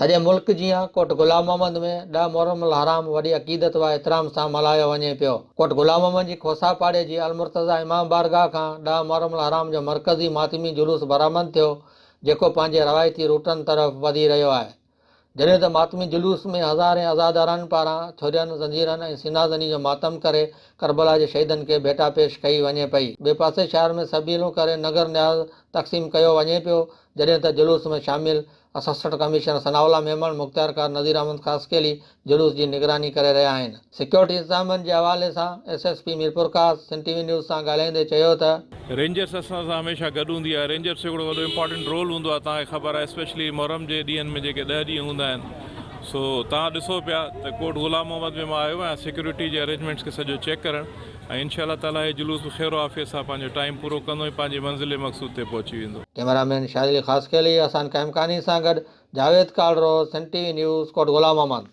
سڄي ملڪ جيان ڪوٽ غلام محمد ۾ ڏهه محرم الحرام وڏي عقيدت و احترام سان ملهايو وڃي پيو. ڪوٽ غلام محمد جي کوسا پاڙي جي المرتضيٰ امام بارگاهه کان ڏهه محرم الحرام جو مرڪزي ماتمي جلوس برآمد ٿيو، جيڪو پنهنجي روايتي روٽن طرف وڌي رهيو آهي. جڏهن ته ماتمي جلوس ۾ هزارين عزادارن پاران ڇرين، زنجيرن ۽ سينازني جو ماتم ڪري ڪربلا جي شهيدن کي ڀيٽا پيش ڪئي وڃي پئي. ٻئي پاسي شهر ۾ سبيلون ڪري نگر نياز تقسيم ڪيو وڃي پيو، جڏهن ته جلوس ۾ شامل اسسٽنٽ ڪمشنر ثناء الله ميمڻ، مختيارڪار نذير احمد خاصخيلي جلوس جي نگراني ڪري رهيا آهن. سيڪيورٽي انتظامن جي حوالي سان S S P Mirpurkhas Sindh T V news سان ڳالهائيندي چيو ته. رينجرس اسان سان هميشه گڏ هوندي آهي، رينجرس جو هڪڙو وڏو امپارٽنٽ رول هوندو آهي توهان کي خبر آهي اسپيشلي محرم جي ڏينهن ۾ جيڪي ڏهه ڏينهن هوندا آهن سو توهان ڏسو پيا ته ڪوٽ غلام محمد ۾ مان آيو آهيان سيڪيورٽي جي ارينجمينٽس کي سڄو چيڪ ڪرڻ ۽ انشاء الله تعالي هي جلوس به خير و عافيت سان پنهنجو ٽائيم پورو ڪندو ۽ پنهنجي منزل مقصود تي پهچي ويندو. ڪئميرا مين شاهد علي خاصخيلي، حسن قائمخاني سان گڏ Javed Kalro, Sindh T V news, Kot Ghulam Muhammad.